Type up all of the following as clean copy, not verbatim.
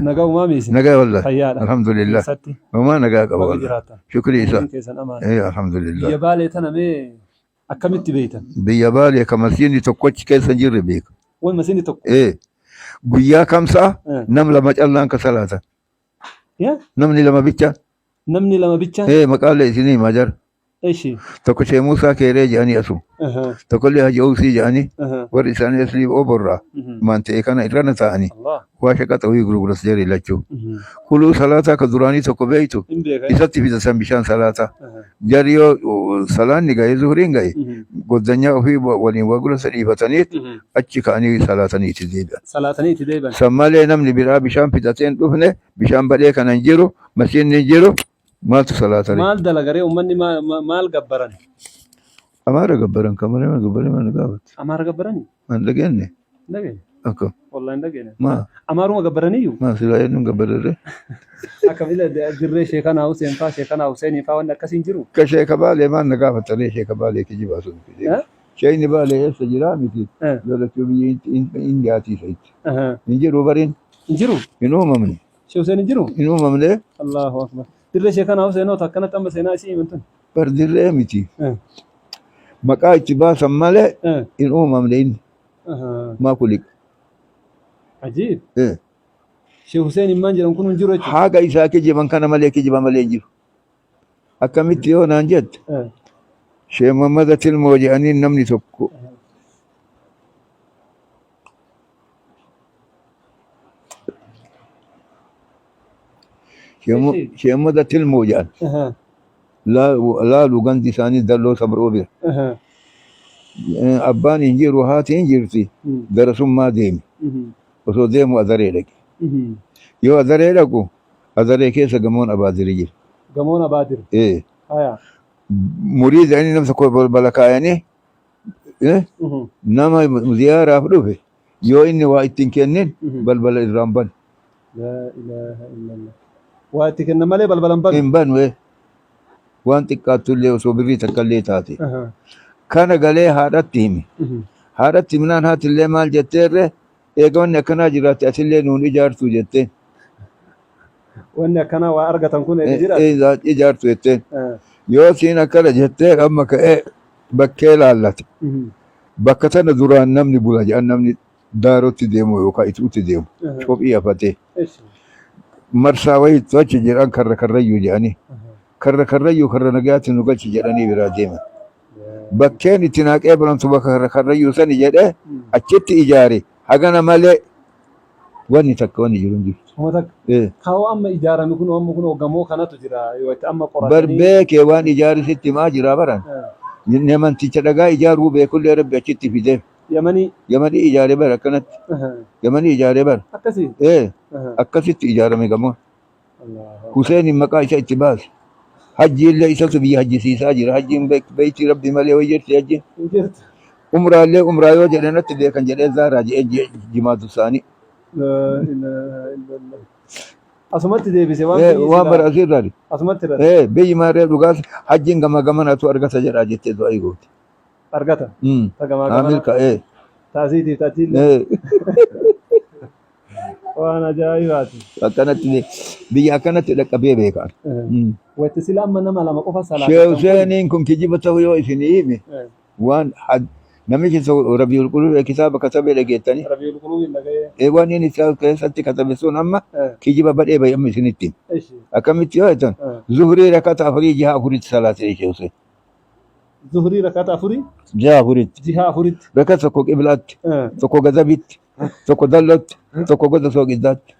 Nagaa uumaa miisi. Nagaa wallahi. Fayyaadha. Alhamdulillah. Eessatti? Homaa nagaa qaba Baga wallahi. jiraattan. Shukrii isaa. Umriin keessan amaana. Alhamdulillah. Biyya Baalee tana mee akkamitti beektan? Biyya Baalee ka masjiidni tokkochi keessa hin jirre beeka. Wal masiinni tokko. Guyyaa kamsaa nam lama callaan ka salaatan. Yaa? Namni lama bicha. Namni lama bicha. Maqaalee isinii himaa jara. Eshi. Tokko Shee Muusaa Keeree jedhanii asu. Tokkollee Haji Ousii jedhanii warri isaanii aslii oborraa maan ta'e kana irrana ta'anii Allah. waa shaqaxa wayii gurguras jarri lachuu. Kuluu salaataa ka duraanii tokko beektu Hin beeka. isatti fidatan bishaan salaataa. Jarri yoo salaanni ga'e zuhriin ga'e goddanyaa ofii waliin waa gurasa dhiifatanii achi ka'anii salaatanii itti deebi'an. Salaatanii itti deebi'an. San malee namni biraa bishaan fidatee hin dhufne, bishaan badhee kana hin jiru, masiinni hin jiru. Maaltu salaata ree? Maal dalagaree uummanni maal gabbaran? Amaara gabbaran kan malee maal gabbaran maal gaafatti? Amaara gabbaranii? Maal dhageenye? Hin dhageenye. Akka Wallahi hin dhageenye. maa Amaaruma gabbaraniyyuu? maa silaa eenyuun gabbararree? Akka bila dirree Sheekanaa Huseen faa Sheekanaa Huseenii faa wanni akkasii hin jiru? Ka sheeka Baalee maal na gaafatta ree sheeka Baalee kijibaa sun kijibaa. Eh? Sheekni Baalee eessa jiraa miti? Eh. Lolachuu biyya Indiyaatii fa'itti. Aha. Hin jiru bariin Hin jiru? hin uumamne. Sheekh Huseen hin jiru? Hin uumamne. Allahu akbar. Dirree Sheekanaa Huseen hoo akkanatti amma seenaa isii himan tun? Bar dirree miti. Eh. Maqaa itti baasan malee Eh. hin uumamne inni. Aha. Maa kuliqa. Ajiib. Eh. Sheekh Huseen himmaan jedhamu kun hin jiru jechuudha. Haga isaa kijiban kana malee kijiba malee hin jiru. Akkamitti yoo naan jette Eh. Sheekh Muhammad Tilmoo jedhanii namni tokko Sheekh Muhammad Tilmoo jedhan Aha. Laalu gandi isaanii dalloo sabroo bira. Aha. Abbaan hin jiru haati hin jirti darasummaa deeme osoo deemu adaree dhaqe. Yoo adaree dhaqu adaree keessa gamoon abaadiri jira. Gamoon abaadir. Ee. Haya. Muriida inni nam tokko balbala kaayanii nama ziyaaraaf dhufe yoo inni waa itti hin kennin balbala irraa hin banu. Laa ilaaha illallah. Waa itti kenna malee balbala hin banu. Hin banu ee. Waan xiqqaattu illee osoo birrii takka illee taate. Kana galee haadhatti hime. Haadhatti himnaan haati illee maal jetteerre eega wanni akkanaa jiraatte atillee nuun ijaartu jetteen. Wanni akkanaa waa argatan kun eega jiraate. Ijaartu jetteen. Yoo siin akkana jettee amma ka'ee bakkee laallate. Bakka tana duraan namni bula jedhan namni daarotti deemu yookaan ituutti deemu. Kophii hafatee. Marsaa wayiitu achi jedhan karra karrayyuu jedhanii. Karra karrayyuu karra nagayaatti nu galchi jedhanii biraa deeman. Bakkeen itti naa qeebalamtu bakka karra karrayyuu sani jedhee achitti ijaare hagana malee Wanni takka wanni jiru hin jiru. Uma takka. Kaawoo amma ijaarame kun amma kun gamoo kanatu jira yoo itti amma Bar qoratanii. beekee waan ijaari sitti himaa jira baran. Namanticha dhagaa ijaaruu beekullee rabbi achitti fidee. Yamanii. Yamanii ijaare bara akkanatti. Yamanii ijaare bara. Akkasii. Akkasitti ijaarame gamoon. Huseeniin maqaa isa itti baase. Hajjiillee isatu biyya hajjisiisaa jira. Hajjiin beektii rabbi malee way jirti hajjiin. Hin jirtu. Umraallee umraa yoo jedhe natti beekan jedhee zaaraa jedhee jimaatu isaanii. Laa ilaaha illallah. Asumatti deebise waan biyyi Waan silaa bara asirraa. asumatti irra Biyyi maarree dhugaas hajjiin gama gamanatu argata jedhaa jettee du'aa goote. Argata. Ta gamaa Haa gamana. milka. Taasiitiif tachiillee. Waan ajaa'ibaati. Akkanatti biyya akkanatti dhaqqabee beeka. Watti sila amma nama lama qofa Sheekh salaatan kun. Huseeniin kun kijiba ta'uu yoo isin hime waan namichi tokko Rabiul Quluub kitaaba katabee dhageettanii. Rabiul Quluub hin dhaga'ee. Waan inni isaa keessatti katabe sun amma kijiba badhee bahe amma isinitti hime. Eshi. Akkamitti yoo jettan zuhrii rakata afurii jiha afuritti salaate Sheekh Huseen. Zuhrii rakata afurii Jiha afuritti. Jiha afuritti. Rakata tokko qiblaatti, tokko gazabitti, tokko dallotti, tokko goda sooqiddaatti.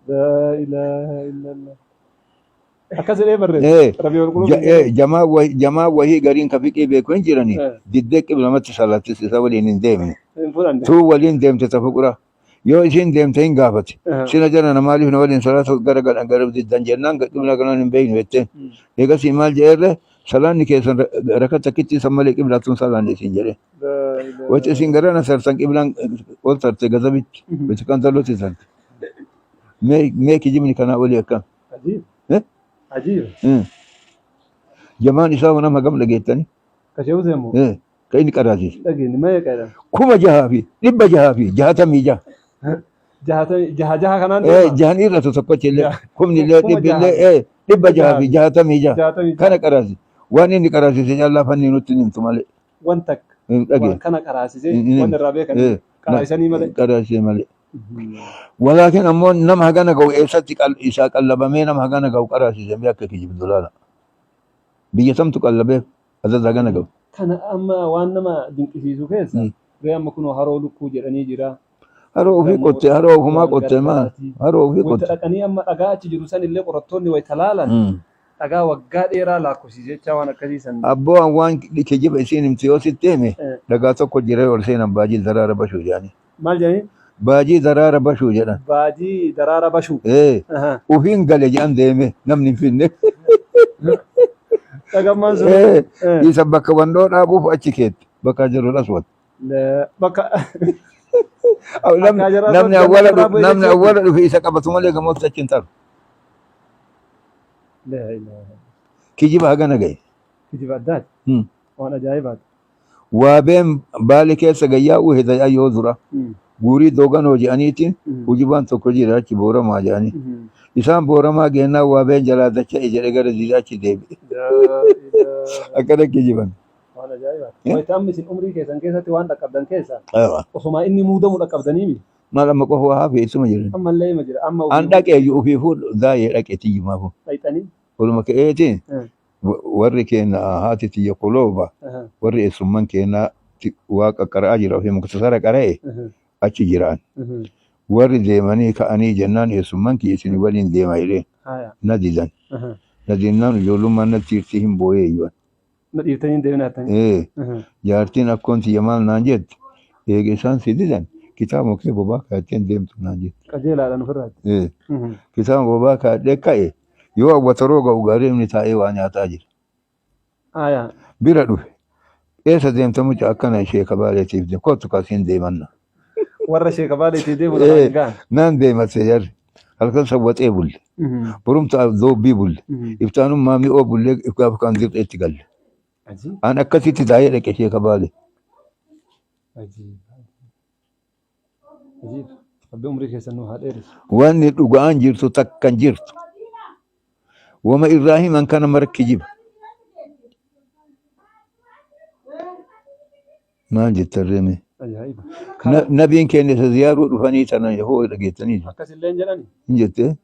Laa ilaaha illallah. Akkas jedhee barreesse. Rabiul Quluub hin jedhu. Jamaa wahii gariin ka fiqii beeku hin jirani. Diddee qiblamatti salaattis isa waliin hin deemne. Hin fudhanne. Tuu waliin deemte ta fuqura. Yoo isiin deemte hin gaafate. Sina jala na maaliif na waliin salaata gara galan gara diddan jennaan qibla kanaan hin beeknu jetteen. Eegasii maal jedheerre salaanni keessan raka takkitti san malee qiblaa tun salaanni isin jedhee. Laa ilaaha. Wacce isin gara na sartan qiblaan ol tarte gazabitti. Wacce kan tollotti tarte. Mee kijibni kanaa olii akkam. Ajiib. Eh? Ajiib. Jamaan isaa nama hagam dhageettani? Ka Sheekh Huseen moo? Ka inni qaraasiise. Dhageenye meeqa jedhama? 6666. Jaha jaha kanaan Ee deema. jahan irratu tokkochi illee kumni illee Kuma dhibbi illee jaha. ee 666 66. kana qaraasi. Waan inni qaraasise callaa fanni nutti hin himtu malee. Wan takka. Hin Waan dhageenye. kana qaraasisee Hin waan himtu. irraa beekan Ee qaraasisanii malee. qaraasise malee. Walaakin ammoo nama hagana ga'u eessatti isaa qallabamee nama hagana ga'u qaraasise mee akka kijibdu laala. Biyya tamtu qallabeef azaza hagana ga'u. Kana amma waan nama dinqisiisu keessa ree amma kunoo haroo lukkuu jedhanii jira. Haroo ofii Gamoo qotte haroo ofumaa waan qotte maa gargaraati. haroo ofii Wayita qotte. dhaqanii amma dhagaa achi jiru san illee qorattoonni wayita laalan dhagaa waggaa dheeraa lakkoofsise jechaa waan akkasii san. Abboo an waan kijiba isiin himte yoo sitti hime dhagaa tokko jira ol seenan baajii daraara bashuu jedhanii. Maal jedhanii? Baajii daraara bashuu jedhan. Baajii daraara bashuu. Ee ufiin gale jedhan deeme namni hin finne. Dhagammaan sun. Ee isa bakka wandoo dhaabuuf achi keette bakka jiru dhaswat. Bakka Namni Akka jara namni sun awwala jannata irraa bu'e namni jechuudha. awwala dhufe isa qabatu malee gamootti achi hin taru. Laa ilaaha. Kijiba hagana gahe. Kijiba addaati. Waan ajaa'ibaati. Waabeen baali keessa gayyaa'uu heda yoo dura. Guurii dooganoo jedhaniitiin hujibaan tokko jira achi booramaa jedhanii. Isaan booramaa geennaan waabeen jalaa dacha'e jedhe gara diidaa achi deebi'e. Laa ilaaha. Akkana kijiban. Waan ajaa'ibaati. Wayita amma isin umrii keessan keessatti waan dhaqqabdan keessa osumaa inni muudamu dhaqqabdanii mi? Maal amma qofa waa hafe isuma jiran. Ammallee ima jira. Amma An dhaqee iyyuu ofiifuu daayee dhaqe tiyyumaafuu. dhayxanii. Oluma ka'eetiin warri keenya haati tiyya kolooba warri eessumman keenya waaqa qara'aa jira ofii muktasara qara'e achi jiraan. Warri deemanii ka'anii jennaan eessumman kiyya isin waliin deema jedheen na didan. Na dinnaan ijoollummaan natti hirtii hin booyee iyyuu. Na dhiiftanii hin deemina jettanii. Ee jaartiin akkoon tiyya maal naan jette eega isaan si didan kitaaba kee bobaa kaa'attee hin deemtu naan jette. Qajeelaadhaan ofirraatti. Ee kitaaba bobaa kaa'adhee ka'e yoo awwataroo ga'u gaarii inni taa'ee waa nyaataa jira. Bira dhufe eessa deemta mucaa akkana sheeka baaleetiif deem kottu kaasiin deemanna. Warra sheeka baaleetii deemu Ee lamaan gahan. naan deematte jarri halkan sawwaxee bulle borumta doobbii bulle iftaanummaa mi'oo bullee gaafa kaan dirqeetti galle. Ajiib. An akkasitti taa'ee dhaqe sheeka baale. Ajiib. Ajiib. Rabbi umrii keessan nu haa dheeressu. Wanni dhugaan jirtu takka hin jirtu. Wama irraa himan kana mara kijiba. Maal jettan reeme? Ajaa'iba. Nabiin keenya isa ziyaaruu dhufanii tana hoo dhageettanii Akkasillee hin jedhani. hin jettee?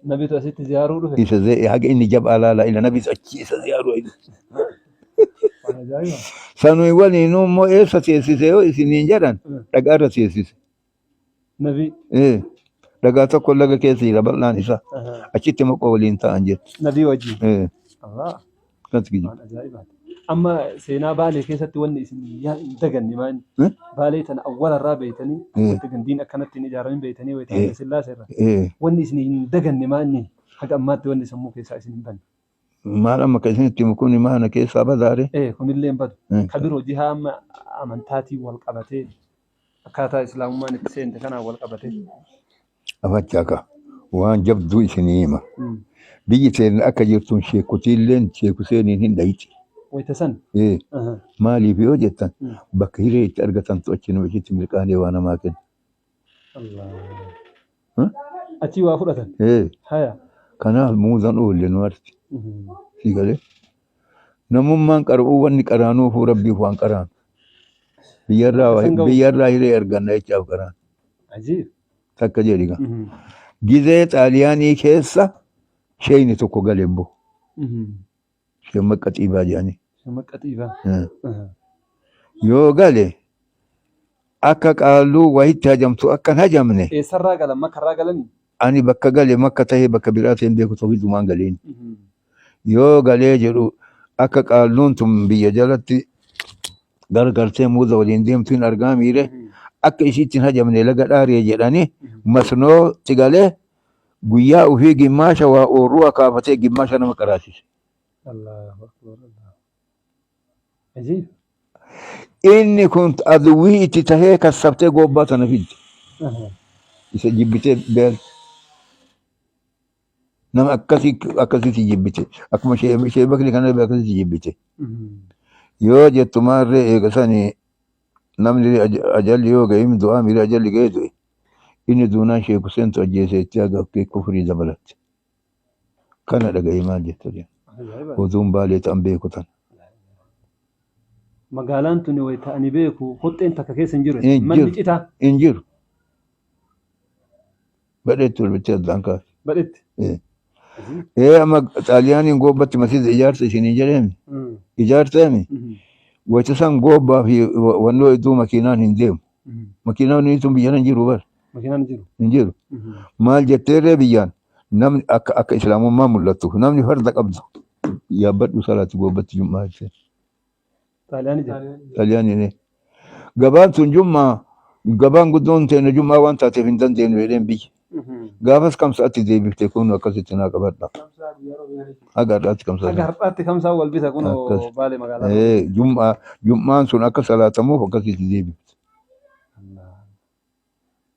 Nabitu asitti ziyaaruu dhufe. Isa haga inni jabaa laala ila nabiis achi isa ziyaaruu ayi. Waan ajaa'iba. Sanuu waliinuu immoo eessa teessise yoo isiniin jedhan dhagaa irra teessise. Nabii. Ee, dhagaa tokko laga keessa jira bal'aan isaa. Achitti moqoo waliin ta'an jettu. Nabii wajjin. Ee, Allah. akkas kijiba. Waan ajaa'ibaati. Amma seenaa Baalee keessatti wanni isin hin daganne maali? Eh? Baalee tana awwalarraa beeytanii Eh. wanti gandiin akkanatti hin ijaaramin beeytanii wayita Eh. Haile Sillaasee irra. Ee, Wanni isin hin daganne maali? Haga ammaatti wanni sammuu keessaa isin hin banne. maal amma kan isinitti himu kun maana keessaa badaare? Ee kunillee hin badu. Eh. Ka biroo jihaa amma amantaatiin wal qabatee akkaataa islaamummaan itti seente kanaan wal qabatee. Afachaa ka waan jabduu isinii hima. Biyyi teenya akka jirtuun sheekotiilleen sheekuseeniin hin dhayiti. Wayita san. Ee, maaliif yoo jettan bakka hiree itti argatantu achi nama achitti mirqaanee waa namaa kenna. Allah. Huh? Achii waa fudhatan. Ee, Haya. kanaaf muuzan oolle nu arti. Si galee. Namummaan qara'uu wanni qaraanuufuu rabbiif waan qaraanu. Biyyarraa San ga'u. biyyarraa hiree arganna jechaaf qaraanu. Ajiib. Takka jedhi gaa. Gizee xaaliyaanii keessa sheeyni tokko gale immoo. Shammaqa xiibaa jedhanii. Shammaqa xiibaa. Yoo gale akka qaalluu wayitti hajamtu akka hin hajamne. Eessarraa galan makkarraa galanii? Ani bakka gale makka tahee bakka biraa ta'e hin beeku tawhiidumaan galeen. Yoo galee jedhu akka qaalluun tun biyya jalatti gargartee muuza waliin deemtu hin argaa miire akka isiitti hin hajamne laga dhaaree jedhanii masnootti galee guyyaa ofii gimmaasha waa oorruu akaafatee gimmaasha nama qaraasise. Allahu akbar Allah. Ajiib. Inni kun aduwwii itti tahee kassabtee goobbaa tana fidde. Isa jibbitee beel. Nama akkasii akkasitti jibbite. Akkuma ishee bakri kana akkasitti jibbite. Yoo jettu maarree eega sanii namni ajalli yoo ga'e du'aa miira ajalli ga'e du'e. Inni duunaan Sheek Huseentu ajjeese jettee haga kufrii dabalatte. Kana dhaga'i maal jetta jedhe. Ajaa'iba. Oduun Baalee ta'an beeku tana. Magaalaan tuni wayita ani beeku hoxxeen takka keessa hin jiru. Hin Manni jiru. citaa Hin jiru. Badheetti ol bittee addaan kaase. badhetti. Ee amma Xaaliyaaniin goobbatti masiida ijaarte isinii jedheemi. Ijaarteemi. Wayita san goobbaa fi wannoo hedduu makiinaan hin deemu. Makiinaan tun biyya hin jiru bar. Makiinaan hin jiru. Hin jiru. Maal jetteerree biyyaan namni akka akka islaamummaa mul'attu namni farda qabdu yaabbadhu salaati goobbatti jum'aa jettee. Xaaliyaanii jira. Xaaliyaaniin gabaan tun jum'aa gabaan guddoon teenya jum'aa waan taateef hin dandeenyu jedheen biyya. Gaafas kamsaatti deebifte kun akkasitti naa qabadha. Haga har'aatti Haga kamsaa. har'aatti kamsaa wal bita kun Akkas. Baalee magaalaa. Ee jum'aa jum'aan sun akka salaatamuuf akkasitti deebifte.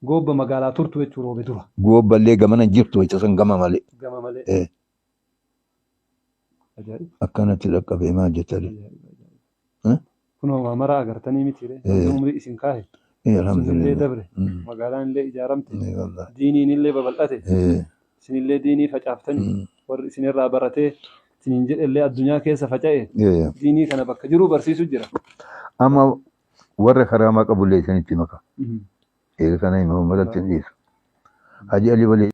Goobba magaalaa turtu jechuun roobe dura. Goobballee gamana jirtu wayita san gama malee. Gama malee. Ee Ajaa'ib. akkanatti dhaqqabee maal jettanii. Ajaa'ib. Kunoo waa maraa agartanii miti ree. Ee. Umrii isin kaahe. Ee Isinillee alhamdulillah. dabre. Magaalaan illee ijaaramte. Ee wallahi. Diiniin illee babal'ate. Ee. Isinillee diinii facaaftanii. Warri isinirraa baratee isiniin jedhellee addunyaa keessa faca'e. Ee. Diinii kana bakka jiru barsiisu jira. Amma warra karaamaa qabullee isinitti maka. Eega kana himamu maratti hin dhiisu. Haji Ali Walee.